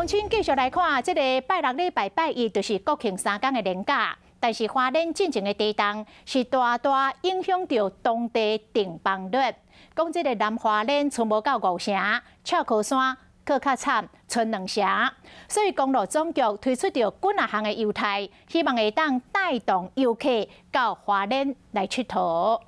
鄉親繼續來看，這个拜六禮拜拜一就是國慶三工的連假，但是花蓮進前的地動是大大影響著當地訂房率。講這个南花蓮賰無夠五成，赤溪山閣較慘，賰兩成。所以公路總局推出著幾若項的優待，希望會當帶動遊客到花蓮來𨑨迌。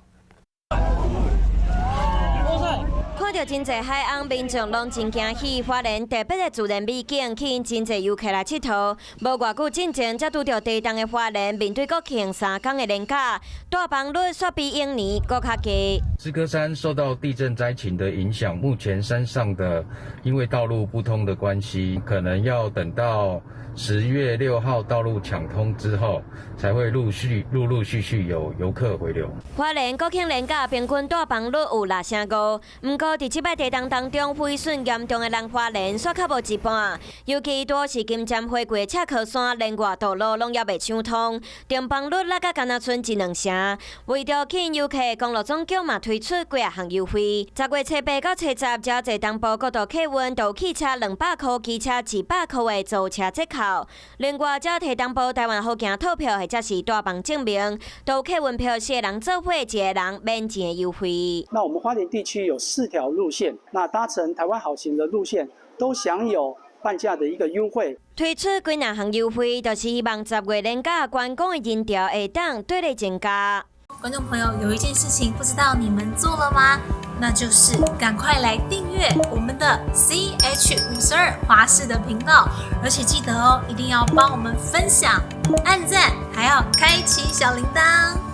看著真濟海鶯，民眾攏真驚喜。花蓮特別的自然美景，吸引真濟遊客來𨑨迌。無偌久進前，才拄著地動的花蓮，面對國慶三工的連假，訂房率煞比往年閣較低。獅蚵山受到地震災情的影響，目前山上的因為道路不通的關係，可能要等到10月6號道路搶通之後，才會陸續陸陸續續有遊客回流。花蓮國慶連假平均訂房率有六成五，毋過佇這擺地動當中，毀損嚴重的南花蓮煞較無一半，尤其多是金針花季的赤溪山，連外道路攏猶未搶通，訂房率落甲干焦賰一兩成。為著吸引遊客，公路總局嘛推出幾仔項優惠。10月初八到初十，只要坐東部國道客運，就有汽車200箍，機車100箍的租車折扣。另外，只要提東部台灣好行套票或者是大房證明，都有客運票四個人做伙一個人免錢的優惠。那我們花蓮地區有四條路線，那搭乘台灣好行的路線都享有半價的一個優惠。推出幾若項優惠，就是希望十月連假觀光的人潮會當對咧增加。觀眾朋友，有一件事情不知道你們做了嗎？那就是趕快來訂閱我們的 CH52華視的頻道，而且記得哦，一定要幫我們分享、按讚，還要開啟小鈴鐺。